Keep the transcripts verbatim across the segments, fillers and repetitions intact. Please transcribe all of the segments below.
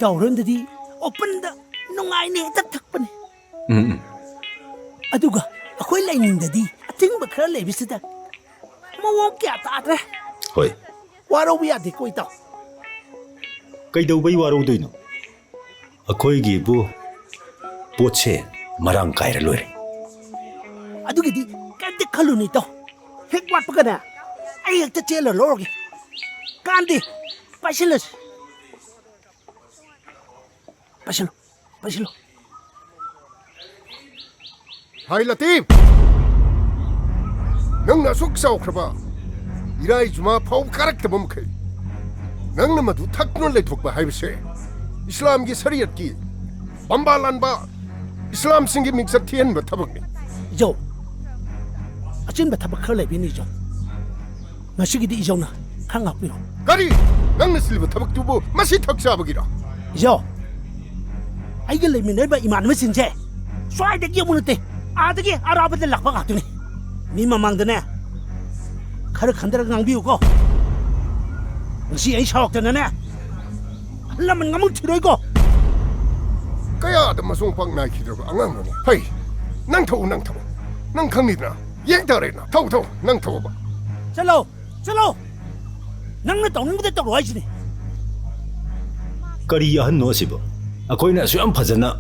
ꯇꯧꯔꯣꯝꯗꯗꯤ ꯑꯣꯄꯟꯗ ꯅꯨꯡꯉꯥꯏꯅ ꯍꯦꯛꯇ ꯊꯛꯄꯅꯤ꯫ ꯎꯝ, ꯎꯝ꯫ ꯑꯗꯨꯒ ꯑꯩꯈꯣꯏ ꯂꯩꯅꯤꯡꯗꯗꯤ ꯑꯊꯤꯡꯕ ꯈꯔ ꯂꯩꯕꯁꯤꯗ ꯃꯑꯣꯡ ꯀꯌꯥ ꯇꯥꯗ꯭ꯔꯦ꯫ ꯍꯣꯏ꯫ ꯋꯥꯔꯧꯕ ꯌꯥꯗꯦꯀꯣ, ꯏꯇꯥꯎ꯫ ꯀꯩꯗꯧꯕꯩ ꯋꯥꯔꯧꯗꯣꯏꯅꯣ? ꯑꯩꯈꯣꯏꯒꯤꯕꯨ ꯄꯣꯠꯁꯦ ꯃꯔꯥꯡ ꯀꯥꯏꯔ ꯂꯣꯏꯔꯦ꯫ ꯑꯗꯨꯒꯤꯗꯤ ꯀꯩꯝꯇ ꯈꯜꯂꯨꯅꯨ, ꯏꯇꯥꯎ꯫ ꯍꯦꯛ ꯋꯥꯠꯄꯒꯅꯦ, ꯑꯩ ꯍꯦꯛꯇ ꯆꯦꯜꯂ ꯂꯧꯔꯒꯦ꯫ ꯀꯥꯟꯗꯦ, ꯄꯥꯏꯁꯤꯜꯂꯁꯤ꯫ ꯄꯥꯏꯁꯤꯜꯂꯨ, ꯄꯥꯏꯁꯤꯜꯂꯨ꯫ ꯍꯥꯏ ꯂꯇꯤꯐ! ꯅꯪꯅ ꯑꯁꯨꯛ ꯆꯥꯎꯈ꯭ꯔꯕ ꯏꯔꯥꯏ ꯖꯨꯃꯥ ꯐꯥꯎ ꯀꯥꯔꯛꯇꯕ ꯃꯈꯩ, ꯅꯪꯅ ꯃꯗꯨ ꯊꯛꯇꯨꯅ ꯂꯩꯊꯣꯛꯄ ꯍꯥꯏꯕꯁꯦ ꯏꯁꯂꯥꯝꯒꯤ ꯁꯔꯤꯌꯠꯀꯤ ꯕꯝꯕꯥ ꯂꯥꯟꯕ ꯏꯁꯂꯥꯝꯁꯤꯡꯒꯤ ꯃꯤꯡꯆꯠ ꯊꯤꯍꯟꯕ ꯊꯕꯛꯅꯤ꯫ ꯏꯖꯧ, ꯑꯆꯤꯟꯕ ꯊꯕꯛ ꯈꯔ ꯂꯩꯕꯩꯅꯤ, ꯏꯖꯧ꯫ ꯉꯁꯤꯒꯤꯗꯤ ꯏꯖꯧꯅ ꯈꯔ ꯉꯥꯛꯄꯤꯔꯣ꯫ ꯀꯔꯤ? ꯅꯪꯅ ꯁꯤꯜꯂꯤꯕ ꯊꯕꯛꯇꯨꯕꯨ ꯃꯁꯤ ꯊꯛ ꯆꯥꯕꯒꯤꯔꯣ? ꯏꯖꯧ, ꯑꯩꯒ ꯂꯩꯃꯤꯟꯅꯔꯤꯕ ꯏꯃꯥꯟꯅꯕꯁꯤꯡꯁꯦ ꯁ꯭ꯋꯥꯏꯗꯒꯤ ꯑꯃꯨꯛ ꯅꯠꯇꯦ, ꯑꯥꯗꯒꯤ ꯑꯔꯥꯞꯄꯗ ꯂꯥꯛꯄ ꯉꯥꯛꯇꯅꯤ꯫ ꯃꯤ ꯃꯃꯥꯡꯗꯅꯦ, ꯈꯔ ꯈꯟꯊꯔꯒ ꯉꯥꯡꯕꯤꯌꯨꯀꯣ꯫ ꯉꯁꯤ ꯑꯩ ꯁꯥꯎꯔꯛꯇꯅꯅꯦ, ꯑꯍꯜ ꯂꯃꯟ ꯉꯝꯃꯨ ꯊꯤꯔꯣꯏꯀꯣ꯫ ꯀꯌꯥꯗ ꯃꯁꯣꯡ ꯄꯥꯛ ꯅꯥꯏꯈꯤꯗ꯭ꯔꯕ ꯑꯉꯥꯡꯅꯣꯅꯦ꯫ ꯍꯩ, ꯅꯪ ꯊꯧ, ꯅꯪ ꯊꯧ꯫ ꯅꯪ ꯈꯪꯅꯤꯗꯅ꯫ ꯌꯦꯡ ꯇꯥꯔꯦꯅ꯫ ꯊꯧ, ꯊꯧ, ꯅꯪ ꯊꯧꯕ꯫ ꯆꯠꯂꯣ, ꯆꯠꯂꯣ꯫ ꯅꯪꯅ ꯇꯧꯅꯤꯡꯕꯗ ꯇꯧꯔꯣ ꯍꯥꯏꯁꯤꯅꯤ꯫ ꯀꯔꯤ ꯑꯍꯟꯅꯣ ꯑꯁꯤꯕꯣ? ꯑꯩꯈꯣꯏꯅ ꯑꯁꯨꯛ ꯌꯥꯝ ꯐꯖꯅ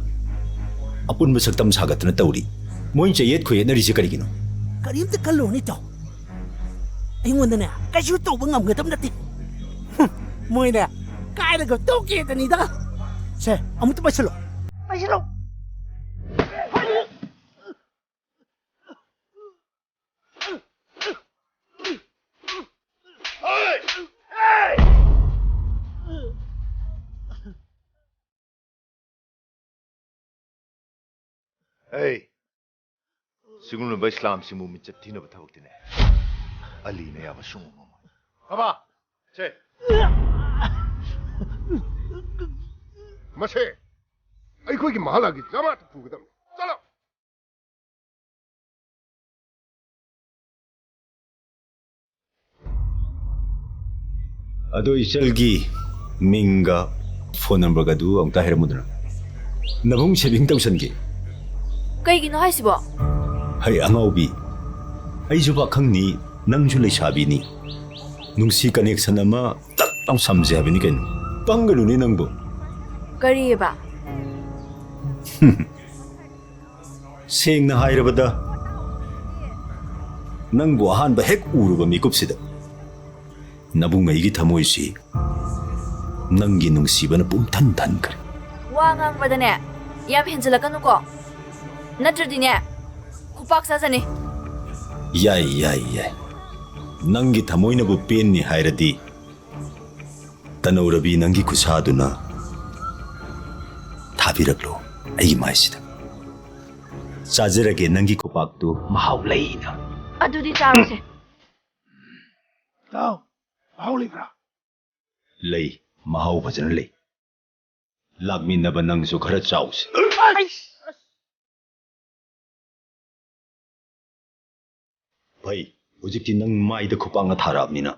ꯑꯄꯨꯟꯕ ꯁꯛꯇꯝ ꯁꯥꯒꯠꯇꯅ ꯇꯧꯔꯤ꯫ ꯃꯣꯏꯅ ꯆꯌꯦꯠ ꯈꯣꯏꯌꯦꯠꯅꯔꯤꯁꯦ ꯀꯔꯤꯒꯤꯅꯣ? ꯀꯔꯤꯝꯇ ꯈꯜꯂꯨꯔꯅꯨ, ꯏꯇꯥꯎ꯫ ꯑꯩꯉꯣꯟꯗꯅꯦ, ꯀꯩꯁꯨ ꯇꯧꯕ ꯉꯝꯒꯗꯕ ꯅꯠꯇꯦ꯫ ꯍꯨꯝ, ꯃꯣꯏꯅꯦ, ꯀꯥꯏꯔꯒ ꯇꯣꯛꯀꯦꯗꯅꯤꯗ꯫ ꯁꯦ, ꯑꯃꯨꯛꯇ ꯄꯥꯏꯁꯤꯜꯂꯣ꯫ ꯄꯥꯏꯁꯤꯜꯂꯣ꯫ ꯑꯩ ꯁꯤꯒꯨꯝꯂꯕ ꯏꯁꯂꯥꯝꯁꯤꯡꯕꯨ ꯃꯤꯡꯆꯠ ꯊꯤꯅꯕ ꯊꯕꯛꯇꯤꯅꯦ, ꯑꯂꯤꯅ ꯌꯥꯕ ꯁꯨꯡꯉꯝ ꯉꯝꯃꯣꯏ꯫ ꯕꯕꯥ, ꯁꯦ꯫ ꯃꯁꯦ ꯑꯩꯈꯣꯏꯒꯤ ꯃꯍꯜꯂꯥꯒꯤ ꯖꯃꯥꯠꯇ ꯄꯨꯒꯗꯕꯅꯤ꯫ ꯆꯠꯂꯣ꯫ ꯑꯗꯣ ꯏꯆꯜꯒꯤ ꯃꯤꯡꯒ ꯐꯣꯟ ꯅꯝꯕꯔꯒꯗꯨ ꯑꯃꯨꯛꯇ ꯍꯥꯏꯔꯝꯃꯨꯗꯅ꯫ ꯅꯕꯨꯡ ꯁꯦꯚꯤꯡ ꯇꯧꯁꯟꯒꯦ꯫ ꯀꯩꯒꯤꯅꯣ ꯍꯥꯏꯁꯤꯕꯣ? ꯍꯩ ꯑꯉꯥꯎꯕꯤ, ꯑꯩꯁꯨ ꯄꯥꯈꯪꯅꯤ, ꯅꯪꯁꯨ ꯂꯩꯁꯥꯕꯤꯅꯤ꯫ ꯅꯨꯡꯁꯤ ꯀꯅꯦꯛꯁꯟ ꯑꯃ ꯇꯛ ꯂꯥꯎ ꯁꯝꯁꯦ ꯍꯥꯏꯕꯅꯤ ꯀꯩꯅꯣ꯫ ꯄꯪꯒꯅꯨꯅꯦ ꯅꯪꯕꯨ꯫ ꯀꯔꯤꯑꯕ? ꯁꯦꯡꯅ ꯍꯥꯏꯔꯕꯗ, ꯅꯪꯕꯨ ꯑꯍꯥꯟꯕ ꯍꯦꯛ ꯎꯔꯨꯕ ꯃꯤꯀꯨꯞꯁꯤꯗ ꯅꯕꯨꯡ ꯑꯩꯒꯤ ꯊꯃꯣꯏꯁꯤ ꯅꯪꯒꯤ ꯅꯨꯡꯁꯤꯕꯅ ꯄꯨꯝꯊꯟ ꯊꯟꯈ꯭ꯔꯦ꯫ ꯋꯥ ꯉꯥꯡꯕꯗꯅꯦ, ꯌꯥꯝ ꯍꯦꯟꯖꯜꯂꯛꯀꯅꯨꯀꯣ, ꯅꯠꯇ꯭ꯔꯗꯤꯅꯦ, ꯈꯨꯄꯥꯛ ꯆꯥꯖꯅꯤ꯫ ꯌꯥꯏ, ꯌꯥꯏ, ꯌꯥꯏ꯫ ꯅꯪꯒꯤ ꯊꯃꯣꯏꯅꯕꯨ ꯄꯦꯟꯅꯤ ꯍꯥꯏꯔꯗꯤ, ꯇꯅꯧꯔꯕꯤ, ꯅꯪꯒꯤ ꯈꯨꯠꯁꯥꯗꯨꯅ ꯊꯥꯕꯤꯔꯛꯂꯣ ꯑꯩꯒꯤ ꯃꯥꯏꯁꯤꯗ꯫ ꯆꯥꯖꯔꯒꯦ ꯅꯪꯒꯤ ꯈꯨꯄꯥꯛꯇꯨ ꯃꯍꯥꯎ ꯂꯩꯅ꯫ ꯑꯗꯨꯗꯤ ꯆꯥꯔꯣꯁꯦ꯫ ꯇꯥꯎ, ꯃꯍꯥꯎ ꯂꯩꯕ꯭ꯔꯥ? ꯂꯩ, ꯃꯍꯥꯎ ꯐꯖꯅ ꯂꯩ꯫ ꯂꯥꯛꯃꯤꯟꯅꯕ ꯅꯪꯁꯨ ꯈꯔ ꯆꯥꯎꯁꯦ꯫ ꯐꯩ, ꯍꯧꯖꯤꯛꯇꯤ ꯅꯪ ꯃꯥꯏꯗ ꯈꯨꯄꯥꯛꯅ ꯊꯥꯔꯛꯑꯕꯅꯤꯅ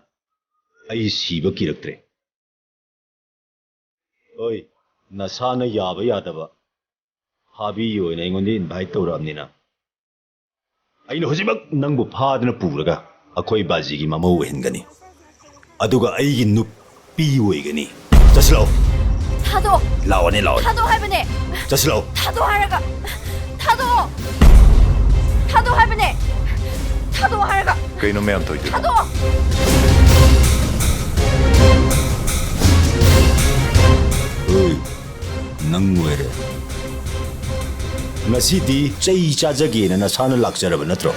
ꯑꯩ ꯁꯤꯕ ꯀꯤꯔꯛꯇ꯭ꯔꯦ꯫ ꯍꯣꯏ, ꯅꯁꯥꯅ ꯌꯥꯕ ꯌꯥꯗꯕ ꯍꯥꯕꯤ ꯑꯣꯏꯅ ꯑꯩꯉꯣꯟꯗ ꯏꯟꯚꯥꯏꯠ ꯇꯧꯔꯛꯑꯕꯅꯤꯅ, ꯑꯩꯅ ꯍꯧꯖꯤꯛꯃꯛ ꯅꯪꯕꯨ ꯐꯥꯗꯨꯅ ꯄꯨꯔꯒ ꯑꯩꯈꯣꯏ ꯕꯥꯖꯤꯒꯤ ꯃꯃꯧ ꯑꯣꯏꯍꯟꯒꯅꯤ, ꯑꯗꯨꯒ ꯑꯩꯒꯤ ꯅꯨꯄꯤ ꯑꯣꯏꯒꯅꯤ꯫ ꯆꯠꯁꯤꯜꯂꯛꯑꯣ꯫ ꯊꯥꯗꯣꯛ꯫ ꯂꯥꯛꯑꯣꯅꯦ, ꯂꯥꯛꯑꯣꯅꯦ꯫ ꯊꯥꯗꯣꯛ ꯍꯥꯏꯕꯅꯦ꯫ ꯆꯠꯁꯤꯜꯂꯛꯑꯣ꯫ ꯊꯥꯗꯣꯛ ꯍꯥꯏꯔꯒ꯫ ꯊꯥꯗꯣꯛꯑꯣ꯫ ꯊꯥꯗꯣꯛ ꯍꯥꯏꯕꯅꯦ꯫ ꯊꯥꯗꯣꯛ ꯍꯥꯏꯔꯒ꯫ ꯀꯩꯅꯣ ꯃꯌꯥꯝ ꯇꯧꯔꯤꯗꯨꯕꯣ? ꯊꯥꯗꯣꯛꯑꯣ꯫ ꯑꯣꯏ, ꯅꯪ ꯑꯣꯏꯔꯦ꯫ ꯉꯁꯤꯗꯤ ꯆꯩ ꯆꯥꯖꯒꯦꯅ ꯅꯁꯥꯅ ꯂꯥꯛꯆꯔꯕ ꯅꯠꯇ꯭ꯔꯣ?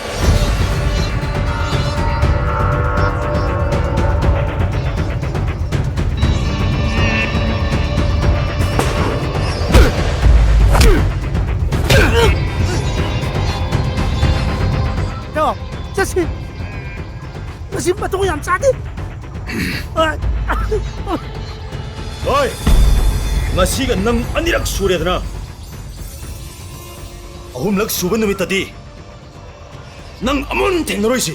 ꯆꯠꯁꯤ꯫ ꯃꯁꯤ ꯃꯇꯣꯡ ꯌꯥꯝ ꯆꯥꯗꯦ꯫ ꯍꯣꯏ, ꯉꯁꯤꯒ ꯅꯪ ꯑꯅꯤꯔꯛ ꯁꯨꯔꯦꯗꯅ꯫ ꯑꯍꯨꯝꯂꯛ ꯁꯨꯕ ꯅꯨꯃꯤꯠꯇꯗꯤ ꯅꯪ ꯑꯃꯨꯛ ꯍꯟꯅ ꯊꯦꯡꯅꯔꯣꯏꯁꯤ꯫